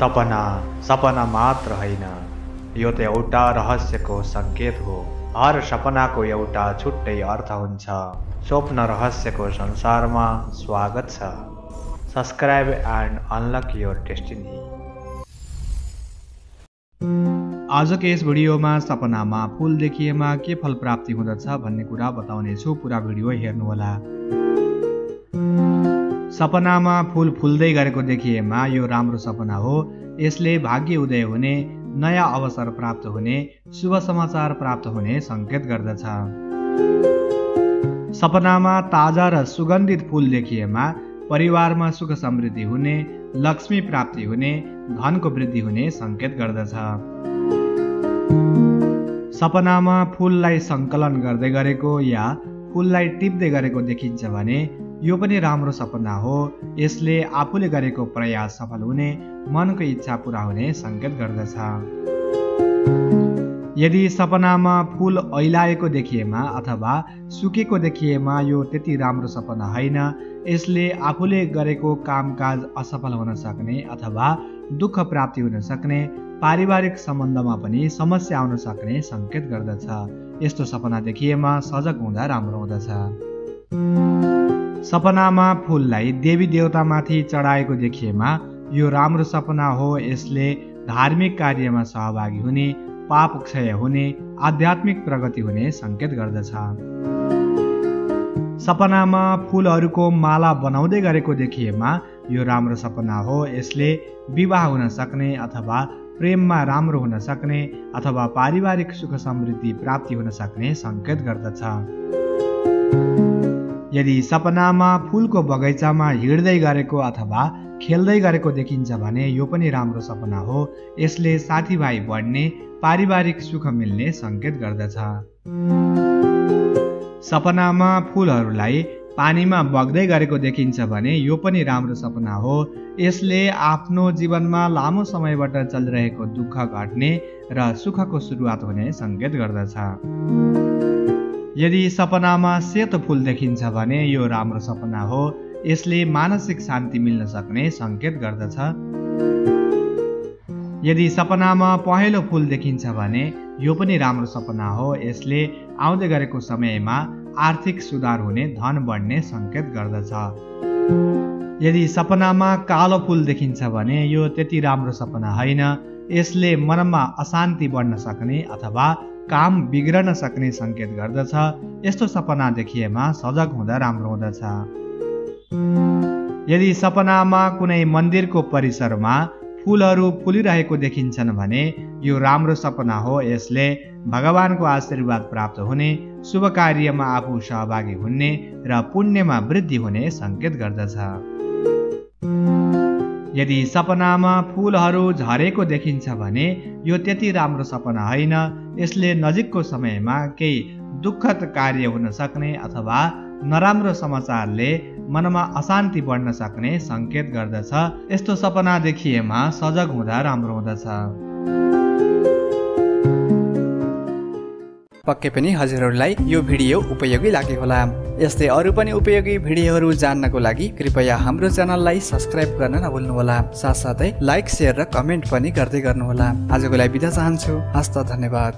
सपना सपना मात्र होइन, यो त एउटा रहस्यको सङ्केत हो। हर सपनाको एउटा छुट्टै अर्थ हुन्छ। स्वप्न रहस्यको संसारमा स्वागत छ। Subscribe and unlock your destiny. आजको यस भिडियोमा सपनामा फूल देखिएमा के फल प्राप्ति हुँदछ भन्ने कुरा बताउनेछु। पुरा भिडियो हेर्नुहोला। सपनामा फूल फुल्दै गरेको देखिएमा यो राम्रो सपना हो। यसले भाग्य उदय हुने, नयाँ अवसर प्राप्त हुने, शुभ समाचार प्राप्त हुने संकेत गर्दछ। सपनामा ताजा र सुगन्धित फूल देखिएमा परिवारमा सुख समृद्धि हुने, लक्ष्मी प्राप्ति हुने, धनको वृद्धि हुने संकेत गर्दछ। सपनामा फूललाई सङ्कलन गर्दै गरेको या फूललाई टिप्दै गरेको देखिन्छ भने यो पनि राम्रो सपना हो। यसले आफूले गरेको प्रयास सफल हुने, मनको इच्छा पूरा हुने संकेत गर्दछ। यदि सपनामा फूल ऐलाएको देखिएमा अथवा सुकेको देखिएमा यो त्यति राम्रो सपना होइन। यसले आफूले गरेको कामकाज असफल हुन सक्ने अथवा दुःख प्राप्ति हुन सक्ने, पारिवारिक सम्बन्धमा पनि समस्या आउन सक्ने संकेत गर्दछ। यस्तो सपना देखिएमा सजग हुँदा राम्रो हुँदछ। सपनामा फूललाई देवी देवतामाथि चढाएको देखिएमा यो राम्रो सपना हो। यसले धार्मिक कार्यमा सहभागी हुने, पाप क्षय हुने, आध्यात्मिक प्रगति हुने संकेत गर्दछ। सपनामा फूलहरूको माला बनाउँदै गरेको देखिएमा यो राम्रो सपना हो। यसले विवाह हुन सक्ने अथवा प्रेममा राम्रो हुन सक्ने अथवा पारिवारिक सुख समृद्धि प्राप्ति हुन सक्ने संकेत गर्दछ। यदि सपनामा फूलको बगैँचामा हिँड्दै गरेको अथवा खेल्दै गरेको देखिन्छ भने यो पनि राम्रो सपना हो। यसले साथीभाइ बढ्ने, पारिवारिक सुख मिल्ने संकेत गर्दछ। सपनामा फूलहरूलाई पानीमा बग्दै गरेको देखिन्छ भने यो पनि राम्रो सपना हो। यसले आफ्नो जीवनमा लामो समयबाट चलिरहेको दुःख घट्ने र सुखको सुरुवात हुने संकेत गर्दछ। यदि सपनामा सेतो फूल देखिन्छ भने यो राम्रो सपना हो। यसले मानसिक शान्ति मिल्न सक्ने संकेत गर्दछ। यदि सपनामा पहेँलो फूल देखिन्छ भने यो पनि राम्रो सपना हो। यसले आउँदै गरेको समयमा आर्थिक सुधार हुने, धन बढ्ने संकेत गर्दछ। यदि सपनामा कालो फूल देखिन्छ भने यो त्यति राम्रो सपना होइन। यसले मनमा अशान्ति बढ्न सक्ने अथवा काम बिग्रन सक्ने संकेत गर्दछ। यस्तो सपना देखिएमा सजग हुँदा राम्रो हुँदछ। यदि सपनामा कुनै मन्दिरको परिसरमा फूलहरू फुलिरहेको देखिन्छन् भने यो राम्रो सपना हो। यसले भगवानको आशीर्वाद प्राप्त हुने, शुभ कार्यमा आफू सहभागी हुने र पुण्यमा वृद्धि हुने संकेत गर्दछ। यदि सपनामा फूलहरू झरेको देखिन्छ भने यो त्यति राम्रो सपना होइन। यसले नजिकको समयमा केही दुःखद कार्य हुन सक्ने अथवा नराम्रो समाचारले मनमा अशान्ति बढ्न सक्ने संकेत गर्दछ। यस्तो सपना देखिएमा सजग हुँदा राम्रो हुँदछ। पक्कै पनि हजुरहरूलाई यो भिडियो उपयोगी लागेको होला। यस्तै अरू पनि उपयोगी भिडियोहरू जान्नको लागि कृपया हाम्रो च्यानललाई सब्स्क्राइब गर्न नभुल्नुहोला। साथसाथै लाइक, शेयर र कमेन्ट पनि गर्दै गर्नुहोला। आजको लागि बिदा चाहन्छु। हस्त धन्यवाद।